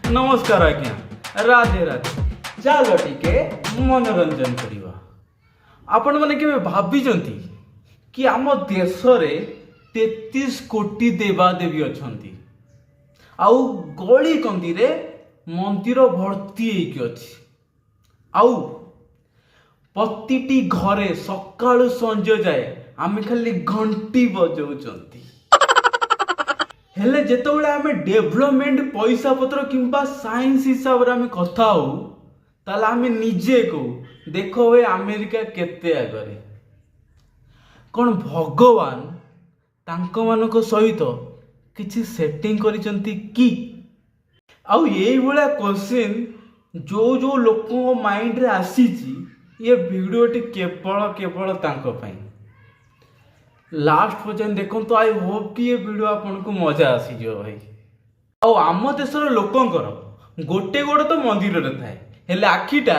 ନମସ୍କାର ଆଜ୍ଞା, ରାଧେ ରାଧେ। ଚାଲ ଟିକେ ମନୋରଞ୍ଜନ କରିବା। ଆପଣମାନେ କେବେ ଭାବିଛନ୍ତି କି ଆମ ଦେଶରେ 33 କୋଟି ଦେବାଦେବୀ ଅଛନ୍ତି ଆଉ ଗଳି କନ୍ଦିରେ ମନ୍ଦିର ଭର୍ତ୍ତି ହେଇକି ଅଛି, ଆଉ ପ୍ରତିଟି ଘରେ ସକାଳୁ ସଞ୍ଜ ଯାଏ ଆମେ ଖାଲି ଘଣ୍ଟି ବଜାଉଛନ୍ତି? ହେଲେ ଯେତେବେଳେ ଆମେ ଡେଭଲପମେଣ୍ଟ, ପଇସା ପତ୍ର କିମ୍ବା ସାଇନ୍ସ ହିସାବରେ ଆମେ କଥା ହଉ, ତାହେଲେ ଆମେ ନିଜେ କହୁ, ଦେଖ ଭାଇ, ଆମେରିକା କେତେ ଆଗରେ। କ'ଣ ଭଗବାନ ତାଙ୍କମାନଙ୍କ ସହିତ କିଛି ସେଟିଂ କରିଛନ୍ତି କି? ଆଉ ଏଇଭଳିଆ କୋଶ୍ଚିନ୍ ଯୋଉ ଯୋଉ ଲୋକଙ୍କ ମାଇଣ୍ଡରେ ଆସିଛି, ଏ ଭିଡ଼ିଓଟି କେବଳ କେବଳ ତାଙ୍କ ପାଇଁ। ଲାଷ୍ଟ ପର୍ଯ୍ୟନ୍ତ ଦେଖନ୍ତୁ। I Hope କି ଏ ଭିଡ଼ିଓ ଆପଣଙ୍କୁ ମଜା ଆସିଯିବ ଭାଇ। ଆଉ ଆମ ଦେଶର ଲୋକଙ୍କର ଗୋଟେ ଗୋଡ଼ ତ ମନ୍ଦିରରେ ଥାଏ, ହେଲେ ଆଖିଟା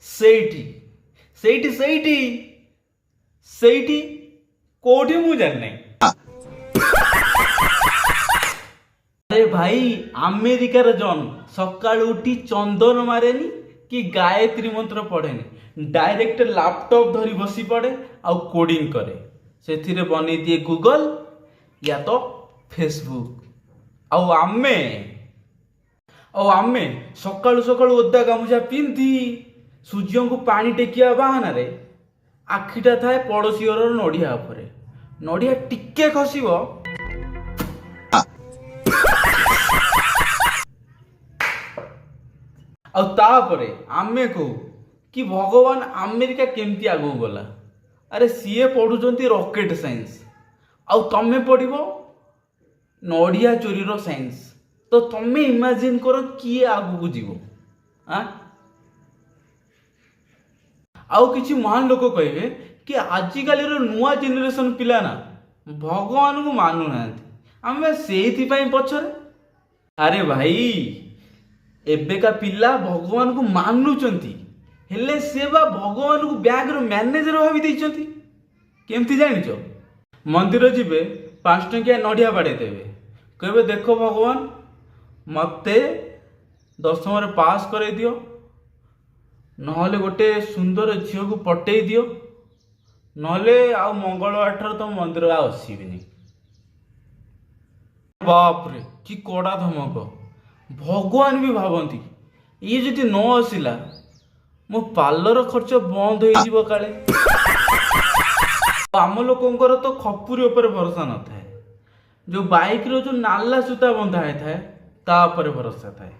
ସେଇଠି ସେଇଠି ସେଇଠି ସେଇଠି କୋଉଠି ମୁଁ ଜାଣିନାହିଁ। ଆରେ ଭାଇ, ଆମେରିକାର ଜନ୍ ସକାଳୁ ଉଠି ଚନ୍ଦନ ମାରେନି କି ଗାୟତ୍ରୀ ମନ୍ତ୍ର ପଢେନି। ଡାଇରେକ୍ଟ ଲାପଟପ୍ ଧରି ବସି ପଡେ ଆଉ କୋଡିଂ କରେ। ସେଥିରେ ବନେଇ ଦିଏ ଗୁଗଲ ୟା ତ ଫେସବୁକ୍। ଆଉ ଆମେ ସକାଳୁ ସକାଳୁ ଓଦା ଗାମୁଛା ପିନ୍ଧି ସୂର୍ଯ୍ୟଙ୍କୁ ପାଣି ଟେକିବା ବାହାନାରେ ଆଖିଟା ଥାଏ ପଡ଼ୋଶୀ ଘରର ନଡ଼ିଆ ଉପରେ। ନଡ଼ିଆ ଟିକେ ଖସିବ, ଆଉ ତାପରେ ଆମେ କହୁ କି ଭଗବାନ, ଆମେରିକା କେମିତି ଆଗକୁ ଗଲା? ଆରେ, ସିଏ ପଢୁଛନ୍ତି ରକେଟ ସାଇନ୍ସ ଆଉ ତମେ ପଢିବ ନଡ଼ିଆ ଚୋରିର ସାଇନ୍ସ। ତ ତମେ ଇମାଜିନ୍ କର, କିଏ ଆଗକୁ ଯିବ ଆଁ? ଆଉ କିଛି ମହାନ ଲୋକ କହିବେ କି ଆଜିକାଲିର ନୂଆ ଜେନେରେସନ ପିଲା ନା ଭଗବାନଙ୍କୁ ମାନୁନାହାନ୍ତି, ଆମେ ସେଇଥିପାଇଁ ପଛରେ। ଆରେ ଭାଇ, ଏବେକା ପିଲା ଭଗବାନଙ୍କୁ ମାନୁଛନ୍ତି, ହେଲେ ସେ ବା ଭଗବାନଙ୍କୁ ବ୍ୟାଙ୍କର ମ୍ୟାନେଜର ଭାବି ଦେଇଛନ୍ତି। କେମିତି ଜାଣିଛ? ମନ୍ଦିର ଯିବେ, 5 ଟଙ୍କିଆ ନଡ଼ିଆ ବାଡ଼େଇ ଦେବେ, କହିବେ, ଦେଖ ଭଗବାନ, ମତେ ଦଶମରେ ପାସ୍ କରେଇ ଦିଅ, ନହେଲେ ଗୋଟେ ସୁନ୍ଦର ଝିଅକୁ ପଟେଇ ଦିଅ, ନହେଲେ ଆଉ ମଙ୍ଗଳବାର ଠାରୁ ତମ ମନ୍ଦିର ଆଉ ଆସିବିନି। ବାପରେ, କି କଡ଼ା ଧମକ! ଭଗବାନ ବି ଭାବନ୍ତି, ଇଏ ଯଦି ନ ଆସିଲା ମୋ ପାର୍ଲର ଖର୍ଚ୍ଚ ବନ୍ଦ ହେଇଯିବ କାଳେ। ଆମ ଲୋକଙ୍କର ତ ଖପୁରୀ ଉପରେ ଭରସା ନଥାଏ, ଯୋଉ ବାଇକର ଯୋଉ ନାଲା ସୂତା ବନ୍ଧା ହେଇଥାଏ ତା ଉପରେ ଭରସା ଥାଏ।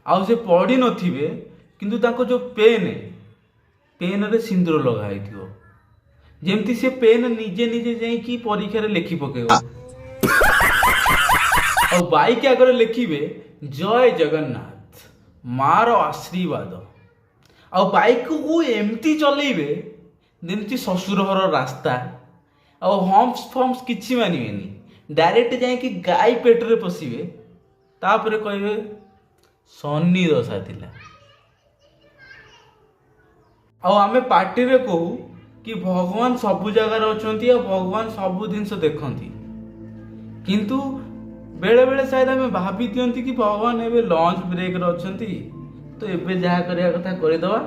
ଆଉ ସେ ପଢି ନଥିବେ, କିନ୍ତୁ ତାଙ୍କ ଯୋଉ ପେନରେ ସିନ୍ଦୁର ଲଗା ହେଇଥିବ, ଯେମିତି ସେ ପେନ୍ ନିଜେ ନିଜେ ଯାଇକି ପରୀକ୍ଷାରେ ଲେଖି ପକେଇବ। ଆଉ ବାଇକ୍ ଆଗରେ ଲେଖିବେ, ଜୟ ଜଗନ୍ନାଥ, ମାର ଆଶୀର୍ବାଦ। ଆଉ ବାଇକକୁ ଏମିତି ଚଲେଇବେ ଯେମିତି ଶ୍ୱଶୁର ଘର ରାସ୍ତା। ଆଉ ହମ୍ପସ ଫମ୍ପସ କିଛି ମାନିବେନି, ଡାଇରେକ୍ଟ ଯାଇକି ଗାଈ ପେଟରେ ପଶିବେ। ତାପରେ କହିବେ ଶନି ଦଶା ଥିଲା। ଆଉ ଆମେ ପାଟିରେ କହୁ କି ଭଗବାନ ସବୁ ଜାଗାରେ ଅଛନ୍ତି ଆଉ ଭଗବାନ ସବୁ ଜିନିଷ ଦେଖନ୍ତି, କିନ୍ତୁ ବେଳେ ବେଳେ ସାୟଦ ଆମେ ଭାବି ଦିଅନ୍ତି କି ଭଗବାନ ଏବେ ଲଞ୍ଚ ବ୍ରେକରେ ଅଛନ୍ତି, ତ ଏବେ ଯାହା କରିବା କଥା କରିଦେବା,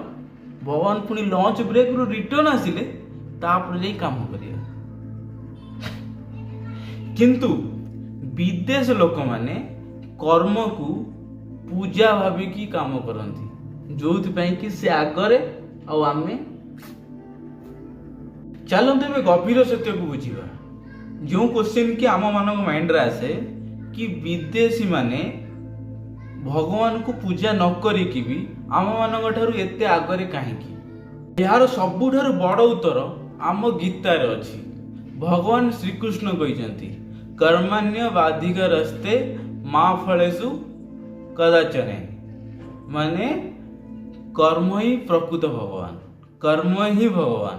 ଭଗବାନ ପୁଣି ଲଞ୍ଚ ବ୍ରେକରୁ ରିଟର୍ନ ଆସିଲେ ତାପରେ ଯାଇ କାମ କରିବା। କିନ୍ତୁ ବିଦେଶ ଲୋକମାନେ କର୍ମକୁ ପୂଜା ଭାବିକି କାମ କରନ୍ତି, ଯୋଉଥିପାଇଁ କି ସେ ଆଗରେ ଆଉ ଆମେ। ଚାଲନ୍ତୁ ଏବେ ଗଭୀର ସତ୍ୟକୁ ବୁଝିବା। ଯେଉଁ କୋଶ୍ଚିନ୍ କି ଆମ ମାନଙ୍କ ମାଇଣ୍ଡରେ ଆସେ କି ବିଦେଶୀ ମାନେ ଭଗବାନଙ୍କୁ ପୂଜା ନ କରିକି ବି ଆମମାନଙ୍କ ଠାରୁ ଏତେ ଆଗରେ କାହିଁକି? ଏହାର ସବୁଠାରୁ ବଡ଼ ଉତ୍ତର ଆମ ଗୀତାରେ ଅଛି। ଭଗବାନ ଶ୍ରୀକୃଷ୍ଣ କହିଛନ୍ତି, କର୍ମଣ୍ୟେବାଧିକାରସ୍ତେ ମା ଫଳେଷୁ କଦାଚନ। ମାନେ କର୍ମ ହିଁ ପ୍ରକୃତ ଭଗବାନ, କର୍ମ ହିଁ ଭଗବାନ।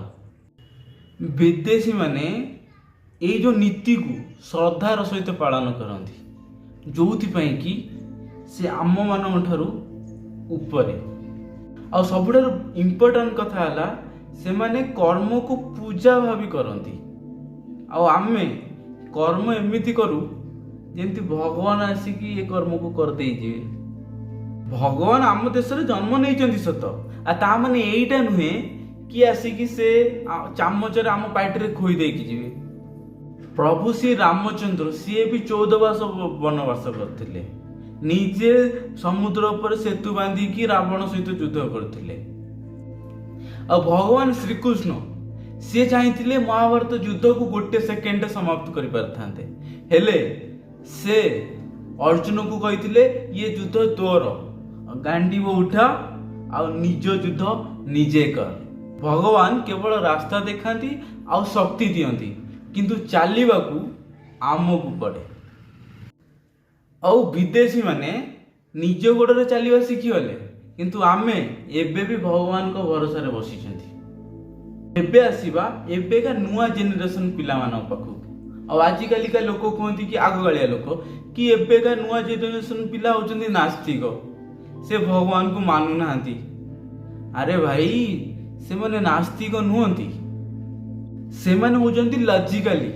ବିଦେଶୀ ମାନେ ଏଇ ଯୋଉ ନୀତିକୁ ଶ୍ରଦ୍ଧାର ସହିତ ପାଳନ କରନ୍ତି, ଯୋଉଥିପାଇଁ କି ସେ ଆମମାନଙ୍କ ଠାରୁ ଉପରେ। ଆଉ ସବୁଠାରୁ ଇମ୍ପୋର୍ଟାଣ୍ଟ କଥା ହେଲା, ସେମାନେ କର୍ମକୁ ପୂଜା ଭାବି କରନ୍ତି ଆଉ ଆମେ କର୍ମ ଏମିତି କରୁ ଯେମିତି ଭଗବାନ ଆସିକି ଏ କର୍ମକୁ କରିଦେଇଯିବେ। ଭଗବାନ ଆମ ଦେଶରେ ଜନ୍ମ ନେଇଛନ୍ତି ସତ, ଆଉ ତା ମାନେ ଏଇଟା ନୁହେଁ କି ଆସିକି ସେ ଚାମଚରେ ଆମ ପାଟିରେ ଖୋଇ ଦେଇକି ଯିବେ। ପ୍ରଭୁ ଶ୍ରୀ ରାମଚନ୍ଦ୍ର ସିଏ ବି 14 ବର୍ଷ ବନବାସ କରିଥିଲେ, ନିଜେ ସମୁଦ୍ର ଉପରେ ସେତୁ ବାନ୍ଧିକି ରାବଣ ସହିତ ଯୁଦ୍ଧ କରିଥିଲେ। ଆଉ ଭଗବାନ ଶ୍ରୀକୃଷ୍ଣ ସିଏ ଚାହିଁଥିଲେ ମହାଭାରତ ଯୁଦ୍ଧକୁ ଗୋଟେ ସେକେଣ୍ଡରେ ସମାପ୍ତ କରିପାରିଥାନ୍ତେ, ହେଲେ ସେ ଅର୍ଜୁନକୁ କହିଥିଲେ, ଇଏ ଯୁଦ୍ଧ ତୋର, ଗାଣ୍ଡିବ ଉଠା ଆଉ ନିଜ ଯୁଦ୍ଧ ନିଜେ କର। ଭଗବାନ କେବଳ ରାସ୍ତା ଦେଖାନ୍ତି ଆଉ ଶକ୍ତି ଦିଅନ୍ତି, କିନ୍ତୁ ଚାଲିବାକୁ ଆମକୁ ପଡ଼େ। ଆଉ ବିଦେଶୀ ମାନେ ନିଜ ଗୋଡ଼ରେ ଚାଲିବା ଶିଖିଗଲେ, କିନ୍ତୁ ଆମେ ଏବେ ବି ଭଗବାନଙ୍କ ଭରସାରେ ବସିଛନ୍ତି। ଏବେ ଆସିବା ଏବେକା ନୂଆ ଜେନେରେସନ ପିଲାମାନଙ୍କ ପାଖକୁ। ଆଉ ଆଜିକାଲିକା ଲୋକ କୁହନ୍ତି କି, ଆଗକାଳିଆ ଲୋକ କି, ଏବେକା ନୂଆ ଜେନେରେସନ ପିଲା ହଉଛନ୍ତି ନାସ୍ତିକ, ସେ ଭଗବାନଙ୍କୁ ମାନୁନାହାନ୍ତି। ଆରେ ଭାଇ, ସେମାନେ ନାସ୍ତିକ ନୁହନ୍ତି, ସେମାନେ ହଉଛନ୍ତି ଲଜିକାଲି,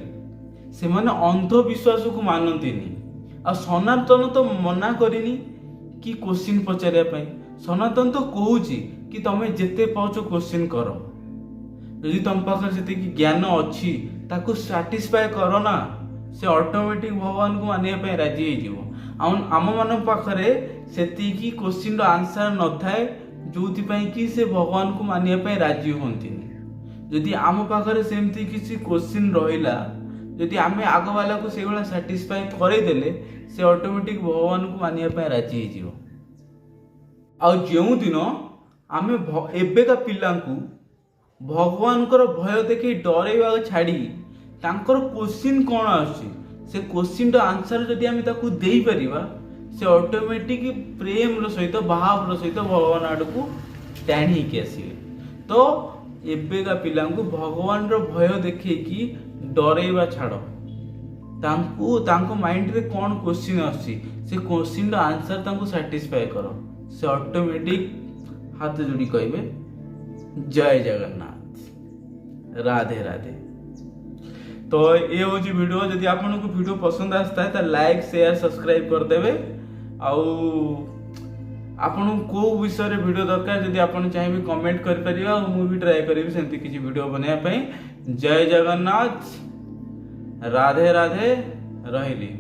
ସେମାନେ ଅନ୍ଧବିଶ୍ୱାସକୁ ମାନନ୍ତିନି। ଆଉ ସନାତନ ତ ମନା କରିନି କି କୋଶ୍ଚିନ୍ ପଚାରିବା ପାଇଁ। ସନାତନ ତ କହୁଛି କି ତମେ ଯେତେ ପାଉଛ କୋଶ୍ଚିନ୍ କର। ଯଦି ତମ ପାଖରେ ସେତିକି ଜ୍ଞାନ ଅଛି, ତାକୁ ସାଟିସ୍ଫାଏ କର ନା, ସେ ଅଟୋମେଟିକ୍ ଭଗବାନଙ୍କୁ ମାନିବା ପାଇଁ ରାଜି ହେଇଯିବ। ଆଉ ଆମମାନଙ୍କ ପାଖରେ ସେତିକି କୋଶ୍ଚିନ୍ର ଆନ୍ସର ନଥାଏ, ଯୋଉଥିପାଇଁ କି ସେ ଭଗବାନଙ୍କୁ ମାନିବା ପାଇଁ ରାଜି ହୁଅନ୍ତିନି। ଯଦି ଆମ ପାଖରେ ସେମିତି କିଛି କୋଶ୍ଚିନ୍ ରହିଲା, ଯଦି ଆମେ ଆଗବାଲାକୁ ସେଇଭଳିଆ ସାଟିସ୍ଫାଏ କରେଇଦେଲେ, ସେ ଅଟୋମେଟିକ୍ ଭଗବାନଙ୍କୁ ମାନିବା ପାଇଁ ରାଜି ହେଇଯିବ। ଆଉ ଯେଉଁଦିନ ଆମେ ଏବେକା ପିଲାଙ୍କୁ ଭଗବାନଙ୍କର ଭୟ ଦେଖେଇ ଡରେଇବା ଛାଡ଼ି ତାଙ୍କର କୋଶ୍ଚିନ୍ କ'ଣ ଆସୁଛି, ସେ କୋଶ୍ଚିନ୍ର ଆନ୍ସର ଯଦି ଆମେ ତାକୁ ଦେଇପାରିବା, ସେ ଅଟୋମେଟିକ୍ ପ୍ରେମର ସହିତ, ଭାବର ସହିତ ଭଗବାନ ଆଡ଼କୁ ଟାଣି ହେଇକି ଆସିବେ। ତ ଏବେକା ପିଲାଙ୍କୁ ଭଗବାନର ଭୟ ଦେଖେଇକି ଡରେଇବା ଛାଡ଼। ତାଙ୍କୁ ତାଙ୍କ ମାଇଣ୍ଡରେ କ'ଣ କୋଶ୍ଚିନ୍ ଆସୁଛି, ସେ କୋଶ୍ଚିନ୍ର ଆନ୍ସର ତାଙ୍କୁ ସାଟିସ୍ଫାଏ କର। ସେ ଅଟୋମେଟିକ୍ ହାତ ଯୋଡ଼ି କହିବେ, ଜୟ ଜଗନ୍ନାଥ, ରାଧେ ରାଧେ। ତ ଏ ହେଉଛି ଭିଡ଼ିଓ। ଯଦି ଆପଣଙ୍କୁ ଭିଡ଼ିଓ ପସନ୍ଦ ଆସିଥାଏ, ତାହେଲେ ଲାଇକ୍, ସେୟାର, ସବସ୍କ୍ରାଇବ୍ କରିଦେବେ। ଆଉ ଆପଣଙ୍କୁ କେଉଁ ବିଷୟରେ ଭିଡ଼ିଓ ଦରକାର, ଯଦି ଆପଣ ଚାହିଁବେ କମେଣ୍ଟ କରିପାରିବେ, ଆଉ ମୁଁ ବି ଟ୍ରାଏ କରିବି ସେମିତି କିଛି ଭିଡ଼ିଓ ବନେଇବା ପାଇଁ। ଜୟ ଜଗନ୍ନାଥ, ରାଧେ ରାଧେ, ରହିଲି।